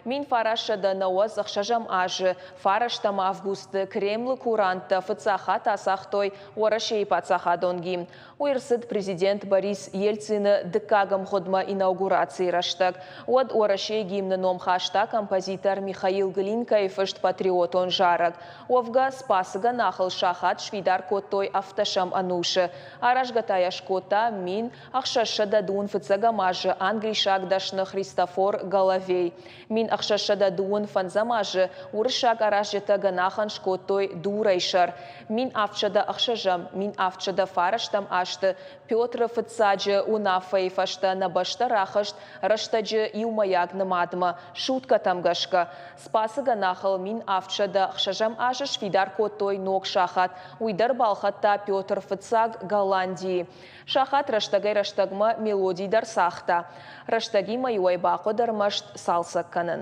1996 азы фарӕстӕм августы Кремлы куранттӕ фыццаг хатт ацагътой Уӕрӕсейы паддзахадон гимн. Уый ӕрцыд президент Борис Ельцины дыккаг ӕмгъуыдмӕ инаугурацийы рӕстӕг. Уӕд Уӕрӕсейы гимны ном хаста композитор Михаил Глинкайы фыст патриотон зарӕг. Уӕвгӕ, Спасы гӕнахыл сахат сфидар кодтой ӕвддӕсӕм ӕнусы. Аразгӕ та йӕ скодта 1600 дыууын фыццӕгӕм азы англисаг дӕсны Христофор Головей. 1600 дыууын фӕндзӕм азы уырыссаг аразджытӕ гӕнахӕн скодтой дурӕй сӕр. 1706-ӕм, 1709 азты Петры Фыццаджы уынаффӕйы фӕстӕ нӕ бӕстӕ рахызт рӕстӕджы иумӕйаг нымадмӕ, суткӕтӕм гӕсгӕ. Спасы гӕнахыл 1706 азы сфидар кодтой ног сахат, уый дӕр балхӕдта Петр Фыццаг Голландийы. Сахат рӕстӕгӕй-рӕстӕгмӕ мелоди дӕр цагъта. Рӕстӕгимӕ-иу ӕй бахъуыд ӕрмӕст цалцӕг кӕнын.